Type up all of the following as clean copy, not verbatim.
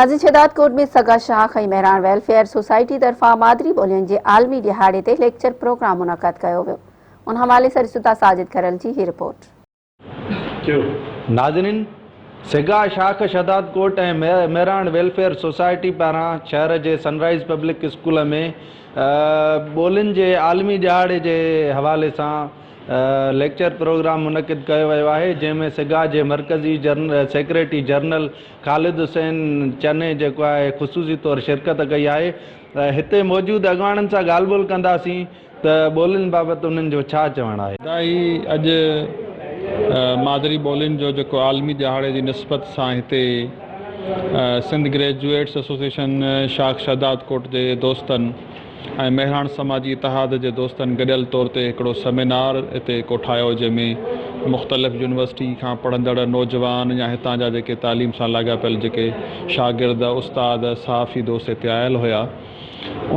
ناظرين شهدادڪوٽ ۾ سگا شاخ ۽ مهراڻ ويلفيئر سوسائٽي طرفان مادري ٻولين جي عالمي ڏهاڙي تي ليڪچر پروگرام منعقد ڪيو ويو ان حوالي سان ڏسون ٿا ساجد کرل جي هي رپورٽ. ناظرين سگا شاخ شهدادڪوٽ ۽ مهراڻ ويلفيئر سوسائٽي پاران شهر جي سن رائيز پبلڪ اسڪول ۾ ٻولين جي عالمي ڏهاڙي جي حوالي سان ليڪچر پروگرام منعقد ڪيو ويو آهي جنهن ۾ سگا جي مرڪزي سيڪريٽري جنرل خالد حسين چني جيڪو آهي خصوصي طور شرڪت ڪئي آهي هتي موجود اڳواڻن سان ڳالهه ٻولهه ڪنداسين ته ٻولين بابت انهن جو ڇا چوڻ آهي. ادا هي اڄ مادري ٻولين جو جيڪو عالمي ڏهاڙي جي نسبت سان هتي سنڌ گريجوئيٽس ايسوسيئيشن شاخ شهدادڪوٽ جي دوستن ۽ مهراڻ سماجي اتحاد جي دوستن گڏيل طور تي هڪڙو سيمينار هتي ڪوٺايو جنهن ۾ مختلف يونيورسٽي کان پڙهندڙ نوجوان يا هتان جا جيڪي تعليم سان لاڳاپيل جيڪي شاگرد استاد صحافي دوست هتي آيل هيا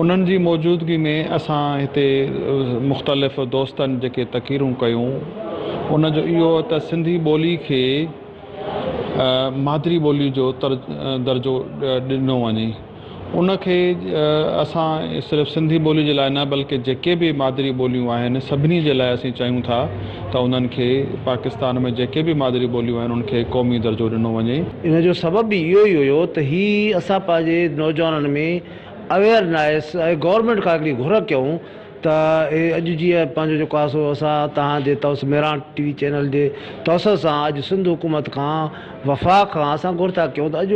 انهن جي موجودگي ۾ اسان هتي مختلف دوستن جيڪي تقريرون ڪيون ان جو اهو ته سنڌي ٻولي کي مادري ٻولي جو درجو ڏنو وڃي. ان کي اسان صرف سنڌي ٻولي جي لاء نه بلڪه جيڪي به مادري ٻوليون آهن سڀني جي لاء اسين چاهيون ٿا ته انهن کي پاڪستان ۾ جيڪي به مادري ٻوليون آهن انهن کي قومي درجو ڏنو وڃي. ان جو سبب به اهو ئي هيو ته هي اسان پنهنجي نوجوانن ۾ اويئرنيس ۽ گورنمينٽ کان هڪڙي گهر ڪيون ته اهي اڄ جيئن پنهنجو جيڪو آهي سو اسان توهان جي توس مهراڻ ٽي وي چينل جي توسط سان اڄ سنڌ حڪومت کان وفاق کان اسان گهر ٿا ڪيون ته اڄ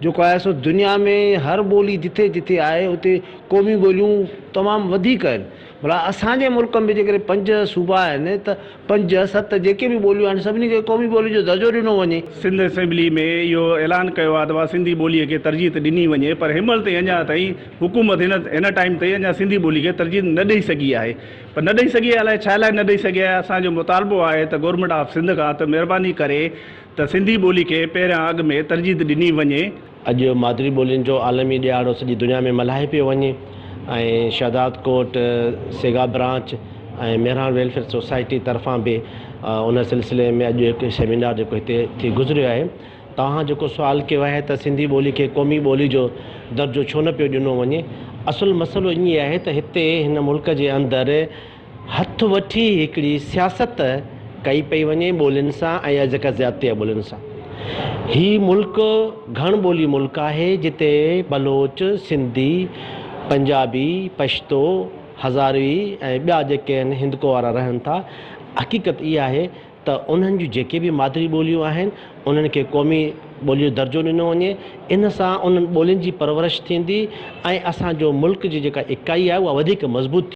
جيڪو آهي سو دنيا ۾ هر ٻولي جٿي جٿي آهي اتي قومي ٻوليون تمام وڌيڪ آهن ڀلا اسان جي ملڪ ۾ جيڪڏهن پنج صوبا آهن ته پنج ست جيڪي به ٻوليون آهن سڀني کي قومي ٻولي جو درجو ڏنو وڃي. سنڌ اسيمبلي ۾ اهو اعلان ڪيو آهي ته سنڌي ٻوليء کي ترجيح ڏني وڃي پر هن مهل تائين اڃا تائين حڪومت هن هن ٽائيم تائين اڃا سنڌي ٻولي کي ترجيح نه ڏئي سگهي آهي پر نه ڏئي سگهي آهي الائي ڇا لاء نه ڏئي سگهي آهي اسان جو مطالبو آهي ته گورنمينٽ آف سنڌ کان ته مهرباني ڪري ته سنڌي ٻولي کي پهريان اڳ ۾ ترجيح ڏني وڃي. اڄ مادري ٻولين جو عالمي ڏهاڙو سڄي دنيا ۾ ملهايو پيو وڃي ۽ Shahdadkot SEGA branch ۽ Mehran welfare society طرفان به ان سلسلي ۾ اڄ هڪ سيمينار جيڪو هتي ٿي گذريو آهي. توهان جيڪو سوال ڪيو آهي ته سنڌي ٻولي کي قومي ٻولي جو درجو ڇو نه پيو ڏنو وڃي؟ اصل مسئلو ائين آهي ته هتي هن ملڪ جي اندر هٿ وٺي هڪڙي سياست ڪئي پئي وڃي ٻولين سان ۽ جيڪا زيادتي آهي ٻولين سان. هي ملڪ گهڻ ٻولي ملڪ آهي جتي بلوچ، سنڌي، پنجابي، پشتو، هزاروي ۽ ٻيا جيڪي آهن هندڪو وارا رهن ٿا. حقيقت اها آهي ته انهن جون جيڪي به مادري ٻوليون آهن انهن کي قومي ٻولي جو درجو ڏنو وڃي ان سان انهن ٻولين جي پرورش ٿيندي ۽ اسان جو ملڪ جي جيڪا اڪائي آهي اها وڌيڪ مضبوط ٿيندي.